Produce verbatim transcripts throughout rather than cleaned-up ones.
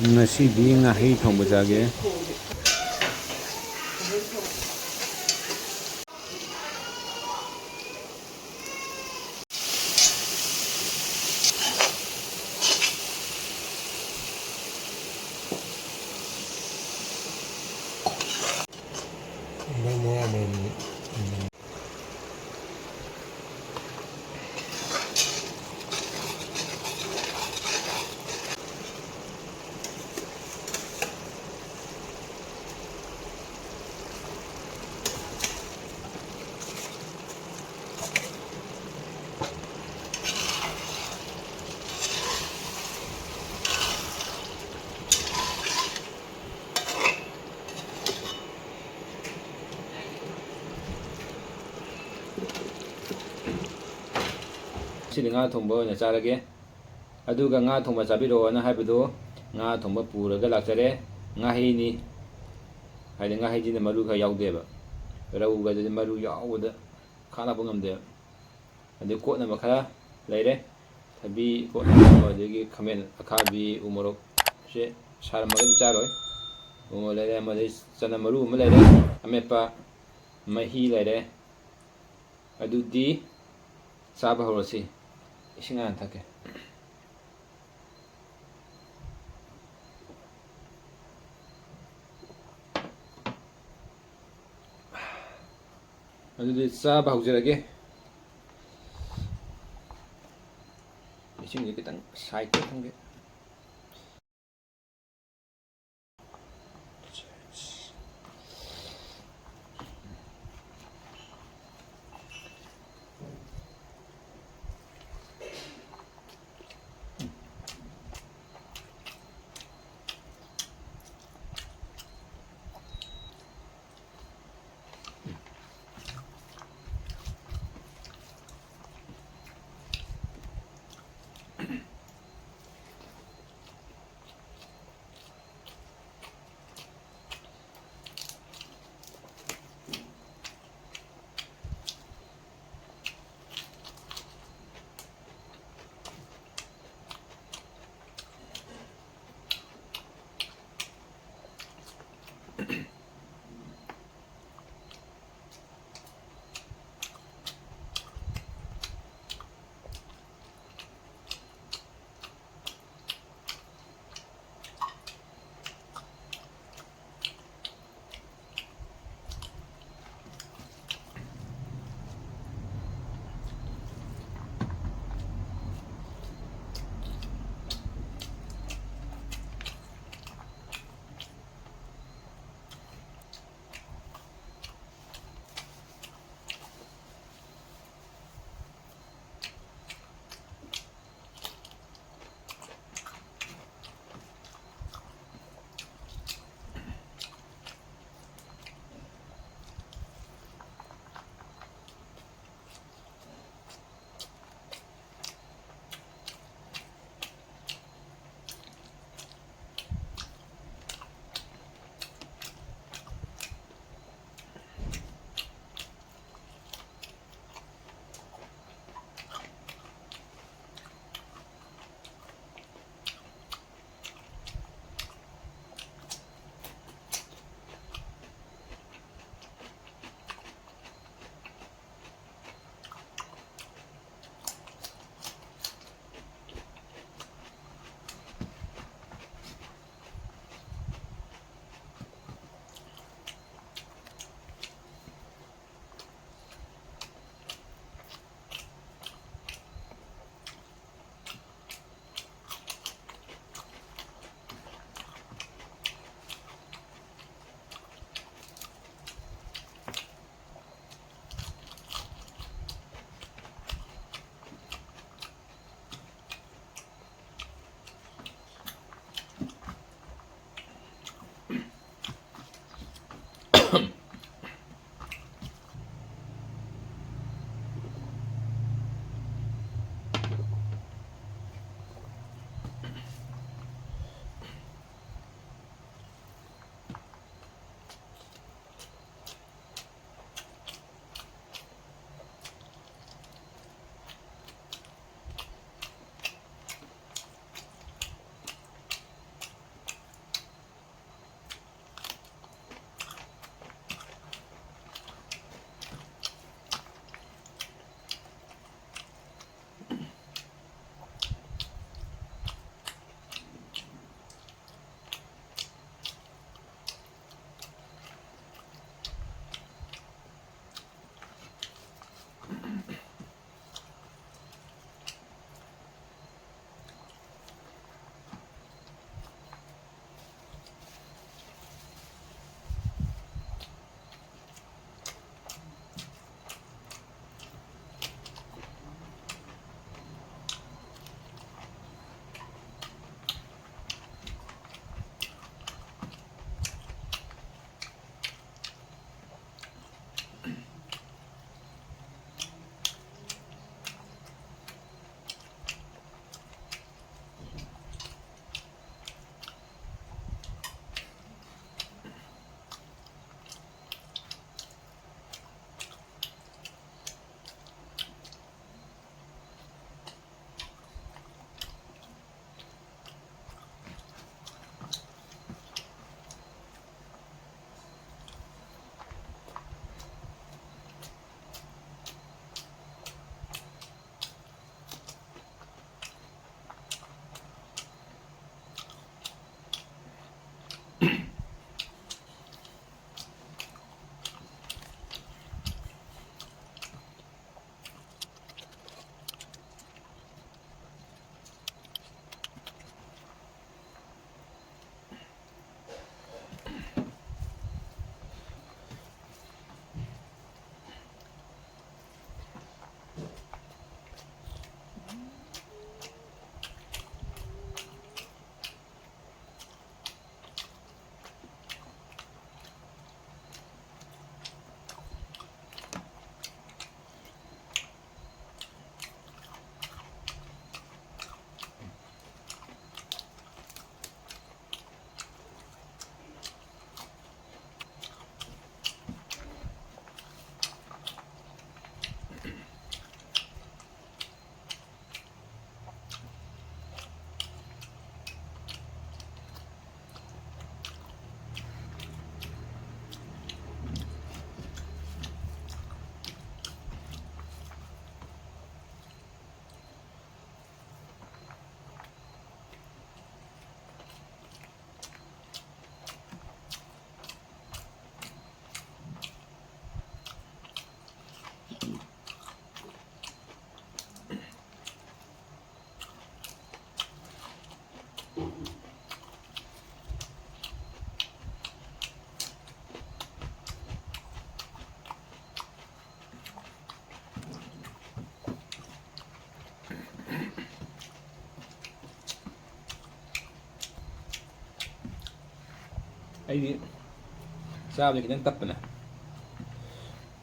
ꯉꯁꯤꯗꯤ ꯉꯥꯍꯩ ꯊꯣꯡꯕ ꯆꯥꯒꯦ꯫ ꯉꯁꯤꯗꯤ ꯉꯥ ꯊꯣꯡꯕ ꯑꯣꯏꯅ ꯆꯥꯔꯒꯦ꯫ ꯑꯗꯨꯒ ꯉꯥ ꯊꯣꯡꯕ ꯆꯥꯕꯤꯔꯛꯑꯣꯅ ꯍꯥꯏꯕꯗꯣ, ꯉꯥ ꯊꯣꯡꯕ ꯄꯨꯔꯒ ꯂꯥꯛꯆꯔꯦ꯫ ꯉꯥꯍꯩꯅꯤ꯫ ꯍꯥꯏꯗꯤ ꯉꯥꯍꯩꯁꯤꯅ ꯃꯔꯨ ꯈꯔ ꯌꯥꯎꯗꯦꯕ꯫ ꯔꯧꯒꯗꯨꯗꯤ ꯃꯔꯨ ꯌꯥꯎꯕꯗ ꯈꯥꯡ ꯂꯥꯛꯄ ꯉꯝꯗꯦꯕ꯫ ꯑꯗꯩ ꯀꯣꯠꯅꯕ ꯈꯔ ꯂꯩꯔꯦ꯫ ꯊꯕꯤ ꯀꯣꯠꯅꯕ, ꯑꯗꯒꯤ ꯈꯥꯃꯦꯟ ꯑꯈꯥꯕꯤ, ꯎ ꯃꯣꯔꯣꯛꯁꯦ ꯁꯥꯔꯝꯃꯒꯗꯤ ꯆꯥꯔꯣꯏ꯫ ꯎ ꯃꯣꯔꯣꯛ ꯂꯩꯔꯦ, ꯑꯃꯗꯤ ꯆꯅꯝ ꯃꯔꯨ ꯑꯃ ꯂꯩꯔꯦ, ꯑꯃꯦꯠꯄ, ꯃꯍꯤ ꯂꯩꯔꯦ꯫ ꯑꯗꯨꯗꯤ ꯆꯥꯕ ꯍꯧꯔꯁꯤ꯫ ꯏꯁꯤꯡ ꯍꯥꯟꯅ ꯊꯛꯀꯦ꯫ ꯑꯗꯨꯗꯤ ꯆꯥꯕ ꯍꯧꯖꯔꯒꯦ꯫ ꯏꯁꯤꯡꯁꯦ ꯈꯤꯇꯪ ꯁꯥꯏꯠꯇ ꯊꯝꯒꯦ꯫ ꯑꯩꯗꯤ ꯆꯥꯕꯗꯤ ꯈꯤꯇꯪ ꯇꯞꯄꯅꯦ,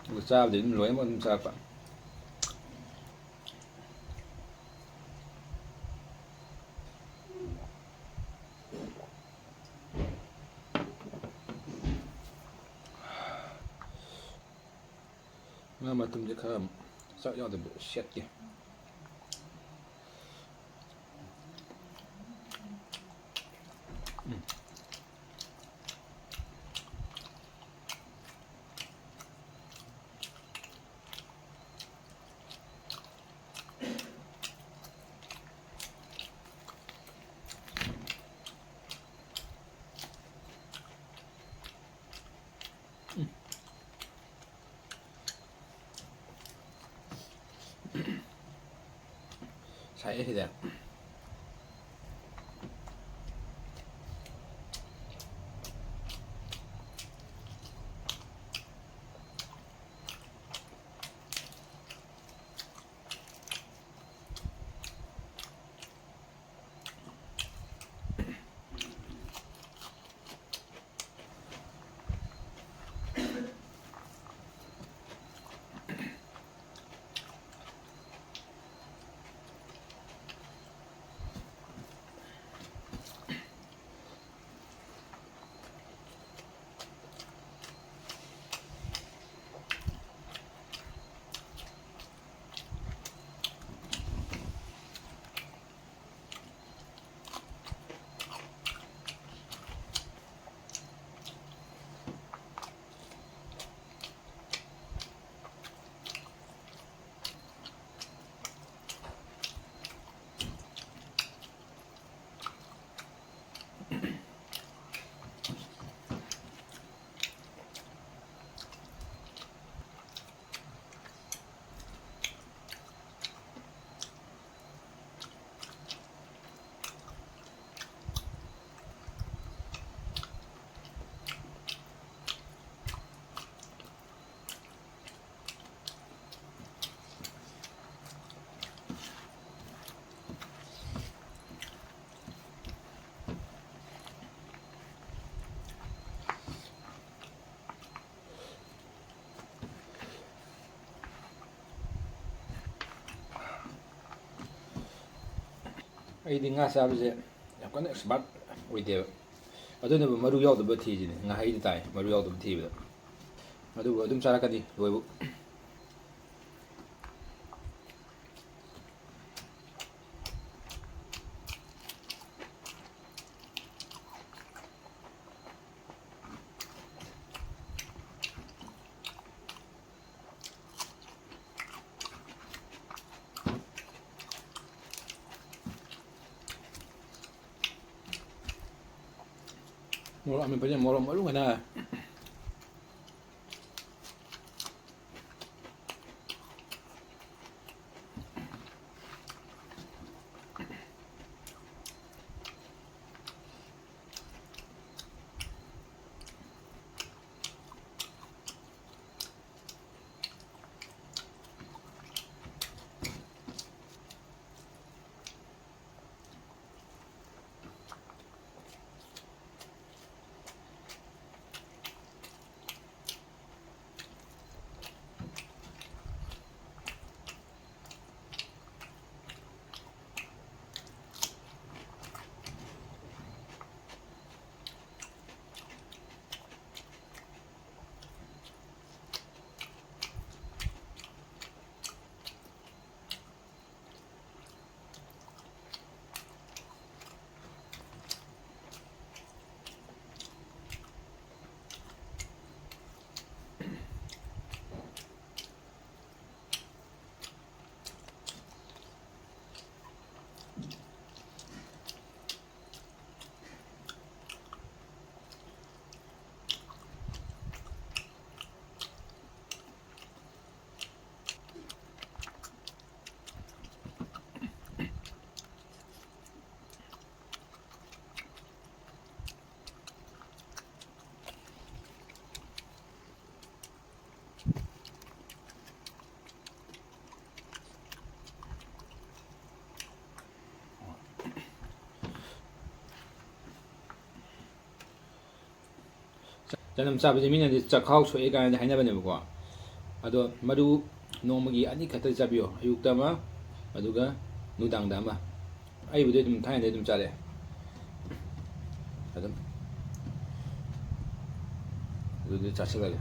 ꯑꯗꯨꯒ ꯆꯥꯕꯗꯤ ꯑꯗꯨꯝ ꯂꯣꯏꯅꯃꯛ ꯑꯗꯨꯝ ꯆꯥꯔꯛꯄ꯫ ꯉꯥ ꯃꯇꯨꯝꯁꯦ ꯈꯔ ꯆꯥꯛ ꯌꯥꯎꯗꯕꯤꯗ ꯁꯦꯠꯀꯦ꯫ ꯎꯝ꯫ ꯁꯥꯏꯌꯦ ꯁꯤꯗ꯫ ꯑꯩꯗꯤ ꯉꯥ ꯆꯥꯕꯁꯦ ꯌꯥꯝ ꯀꯟꯅ expert ꯑꯣꯏꯗꯦꯕ, ꯑꯗꯨꯅꯕꯨ ꯃꯔꯨ ꯌꯥꯎꯗꯕ ꯊꯤꯁꯤꯅꯦ꯫ ꯉꯥꯍꯩꯗꯤ ꯇꯥꯏ, ꯃꯔꯨ ꯌꯥꯎꯗꯕ ꯊꯤꯕꯗ, ꯑꯗꯨꯕꯨ ꯑꯗꯨꯝ ꯆꯥꯔꯛꯀꯅꯤ ꯂꯣꯏꯕꯨ꯫ ꯃꯣꯔꯣꯛ ꯑꯃꯦꯠꯄꯁꯦ ꯃꯣꯔꯣꯛ ꯃꯔꯨ ꯉꯥꯏꯅ꯫ ꯆꯅꯝ ꯆꯥꯕꯁꯦ ꯃꯤꯅꯗꯤ ꯆꯈꯥꯎ ꯁꯣꯛꯑꯦ ꯀꯥꯏꯅꯗꯤ ꯍꯥꯏꯅꯕꯅꯦꯕꯀꯣ꯫ ꯑꯗꯣ ꯃꯔꯨ ꯅꯣꯡꯃꯒꯤ ꯑꯅꯤ ꯈꯛꯇ ꯆꯥꯕꯤꯌꯣ, ꯑꯌꯨꯛꯇ ꯑꯃ, ꯑꯗꯨꯒ ꯅꯨꯡꯗꯥꯡꯗ ꯑꯃ꯫ ꯑꯩꯕꯨꯗꯤ ꯑꯗꯨꯝ ꯊꯥꯏꯅꯗꯩ ꯑꯗꯨꯝ ꯆꯥꯔꯛꯑꯦ꯫ ꯑꯗꯨꯝ ꯑꯗꯨꯗꯤ ꯆꯥꯁꯤꯜꯂꯒꯦ꯫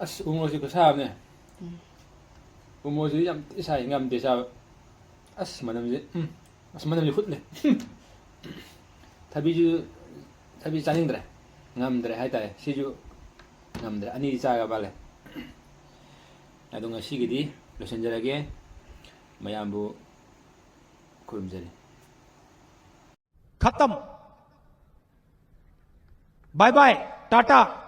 ꯑꯁ, ꯎꯃꯣꯔꯣꯛꯁꯤ ꯈꯨꯠꯁꯥ ꯑꯃꯅꯦ꯫ ꯎꯃꯣꯔꯣꯛꯁꯤ ꯌꯥꯝ ꯊꯤ ꯁꯥꯏ, ꯉꯝꯗꯦ ꯆꯥꯕ꯫ ꯑꯁ, ꯃꯅꯝꯁꯤ, ꯎꯝ꯫ ꯑꯁ, ꯃꯅꯝꯁꯤ ꯍꯨꯠꯂꯦ꯫ ꯊꯕꯤꯁꯨ, ꯊꯕꯤ ꯆꯥꯅꯤꯡꯗ꯭ꯔꯦ꯫ ꯉꯝꯗ꯭ꯔꯦ ꯍꯥꯏꯇꯥꯔꯦ꯫ ꯁꯤꯁꯨ ꯉꯝꯗ꯭ꯔꯦ꯫ ꯑꯅꯤꯗꯤ ꯆꯥꯒ ꯃꯥꯜꯂꯦ꯫ ꯑꯗꯣ ꯉꯁꯤꯒꯤꯗꯤ ꯂꯣꯏꯁꯤꯟꯖꯔꯒꯦ꯫ ꯃꯌꯥꯝꯕꯨ ꯈꯨꯔꯨꯝꯖꯔꯤ꯫ ꯈꯇꯝ꯫ ꯕꯥꯏ ꯕꯥꯏ꯫ ꯇꯥꯇꯥ꯫